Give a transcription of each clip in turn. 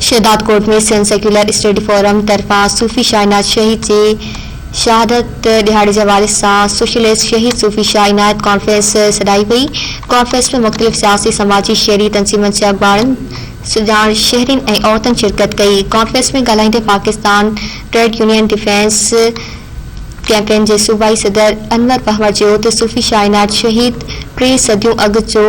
Shahdadkot ۾ Sindh secular study forum طرفان صوفي شاهه عنايت شهيد جي شهادت ڏهاڙي جي حوالي سان سوشلسٽ شهيد صوفي شاهه عنايت ڪانفرنس سڏائي وئي. ڪانفرنس ۾ مختلف سياسي، سماجي، شهري تنظيمن جي اڳواڻن، سڄاڻ شهرين ۽ عورتن شرڪت ڪئي. ڪانفرنس ۾ ڳالهائيندي Pakistan trade union defence campaign جي صوبائي صدر انور پنهور چيو ته صوفي شاهه عنايت شهيد ٽي صديون اڳ جو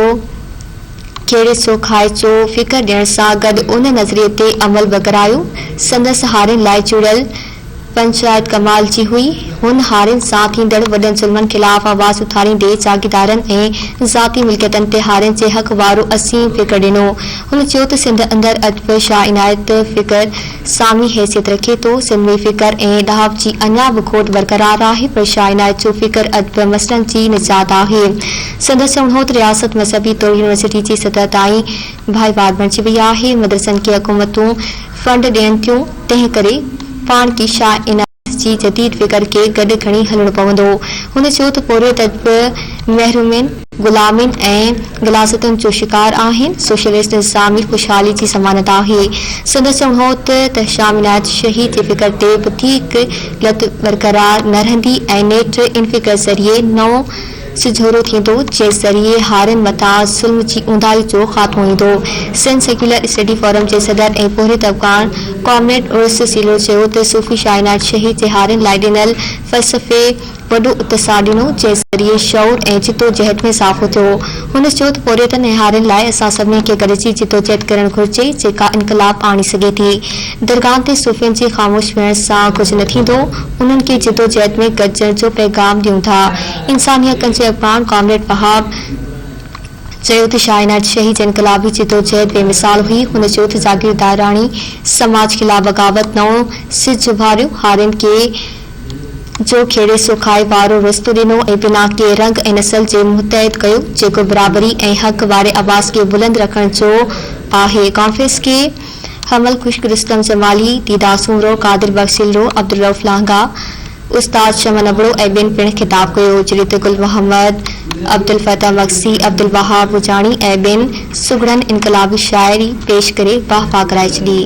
کيڙي سو کائي چو فڪر ڏيڻ سان گڏ ان نظريي تي عمل به ڪرايو. سندس هارين لاء جڙيل پنچائت ڪمال جي هئي. هن هارين سان ٿيندڙ وڏن ظلمن خلاف آواز اٿاريندي جاگيردارن ۽ ذاتي ملڪيتن تي هارين جي حق وارو عظيم فڪر ڏنو. هن چيو ته سنڌ اندر اڄ به شاهه عنايت فڪر سامي حيثيت رکي ٿو. سنڌ ۾ فڪر ۽ ڏاهپ جي اڃا به کوٽ برقرار آهي پر شاهه عنايت جو فڪر اڄ به مسئلن جي نجات آهي. سندس چوڻ هو ته رياست مذهبي طور يونيورسٽي جي سطح تائين ڀائيوار بڻجي وئي آهي، مدرسن کي حڪومتون فنڊ ڏين ٿيون، تنهن ڪري پاڻ کي شاهه عنايت جي جديد فڪر کي گڏ کڻي هلڻو پوندو. هن چيو ته پورهيت اڄ به محرومين، غلامين ۽ غلاظتن جو شڪار آهن، سوشلسٽ نظام ئي خوشحالي جي ضمانت آهي. سندس چوڻ هو ته تهشام عنايت شهيد جي فڪر تي وڌيڪ لت برقرار نه رهندي ۽ نيٺ ان فڪر ذريعي نئون سجهورو ٿيندو، جنهن ذريعي هارين مٿان ظلم جي اونداهي جو خاتمو ايندو. سنڌ سيڪيولر اسٽڊي فورم جي صدر ۽ پورهيت اڳواڻ ڪامريڊ عرس سيلو چيو ته صوفي شاهه عنايت شهيد جي هارين لاء ڏنل فلسفي وڏو اتساهه ڏنو، جنهن ذريعي شعور ۽ جدوجهد ۾ اضافو ٿيو. هن چيو ته پورهيتن ۽ هارين لاء اسان سڀني کي گڏجي جدوجهد ڪرڻ گهرجي، جيڪا انقلاب آڻي سگهي ٿي. درگاهن تي صوفين جي خاموش ويهڻ سان ڪجهه نه ٿيندو، انهن کي جدوجهد ۾ گڏجڻ جو پيغام ڏيون ٿا. انساني حقن جي اڳواڻ ڪامريڊ وهاب چيو ته شاهه عنايت شهيد جي انقلابي جدوجهد بي مثال هئي. هن چيو ته جاگيرداراڻي سماج خلاف بغاوت نئون سج اڀاريو، هارين کي جو کيڙي سو کائي وارو رستو ڏنو ۽ بنا ڪنهن رنگ ۽ نسل جي متحد ڪيو، جيڪو برابري ۽ حق واري آواز کي بلند رکڻ جو آهي. ڪانفرنس کي حمل خشڪ، رستم جمالي، ديدار سومرو، قادر بخش سيلرو، عبدالرئوف لانگاهه، استاد شمن ابڙو ۽ ٻين پڻ خطاب ڪيو، جڏهن ته گل محمد، عبدالفتاح مگسي، عبدالوهاب بجاڻي ۽ ٻين سگهڙن انقلابي شاعري پيش ڪري واهه واهه ڪرائي ڇڏي.